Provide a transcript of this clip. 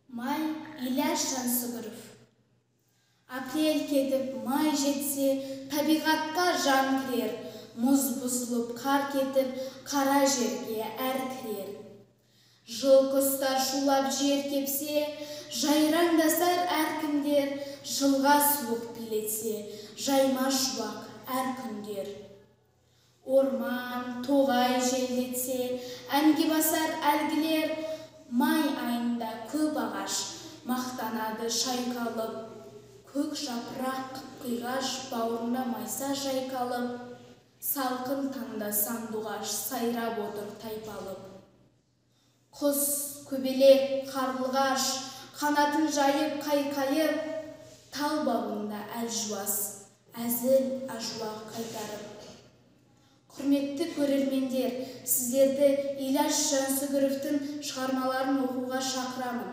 Май, Ильяс Жансүгіров. Апрель кетіп, май жетсе, табиғатқа жан кірер, мұз бұзылып, қар кетіп, қара жерге әр кірер. Жыл құстар шулап жер кепсе, жайраңдасар әркімдер, жылға суық билетсе, жайма шуақ әр күндер. Орман, тоғай желдетсе, әнге басар әлгілер, май айында көп ағаш мақтанады шайқалып, көк жапырақ қиғаш бауырына майса жайқалып, салқын таңда сандуғаш сайрап отыр тайпалып. Құс, көбелек, қарлығаш қанатын жайып қайқайып, тал бауында әлжуаз әзіл ажуа қайтарып. Құрметті көрермендер, сіздерді Ильяс Жансүгіровтің шығармаларын оқуға шақырамын.